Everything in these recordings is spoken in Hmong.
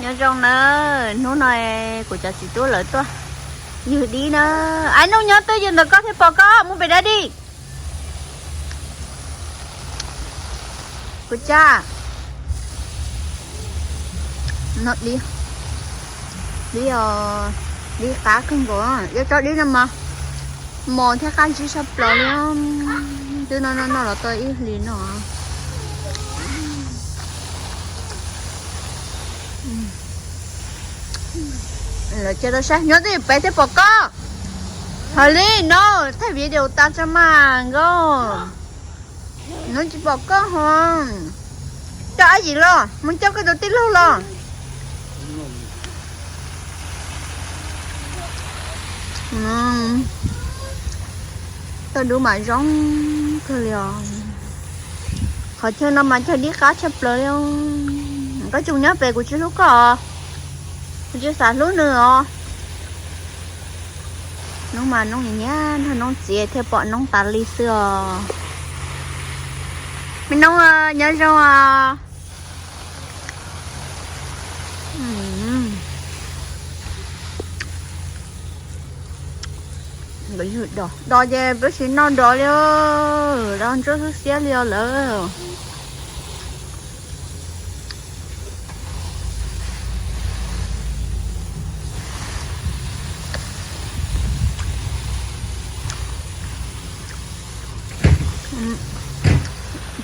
Nyob zoo na, hnub no kuv cov txiv tub lawv tuaj ywg dib na. Ai, Nuj nyob twj ywm ntawm koj thiaj pom koj, mus pem dab di. Kuv tsa no dib, dib, dib qab kawg nkaus, ib tsob dib no mas mos thiab qab ntsib tshaj plaws li. Twb no no no los tau ib hlis no. Lawv cia tau saib, nyob twj ywm pem thiaj pom koj. Hais li no, thaij video tas tso mas nkauj. Nws tsis pom koj ho. Coj ab yim los, mus coj koj tus tij laug los. Toj dub mas zoo kawg li os. Qhov chaw no mas chaw dib qab tshaj plaws li. Koj tsis nyob pem kuv tsis hlub koj os. Kuv tsis xav hlub nws os. Noob mas noob nyiam nyiam nrog noob txiv thiaj pom noob tas li xwb os. Me noob nyob zoo os. Dos ces peb tsis noj dos li, dos ntsuab xwb xiab li os lawm.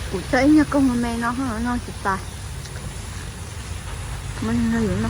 Kuv coj ib nyuag koog me me no, no tsis tas. Muab no yus no.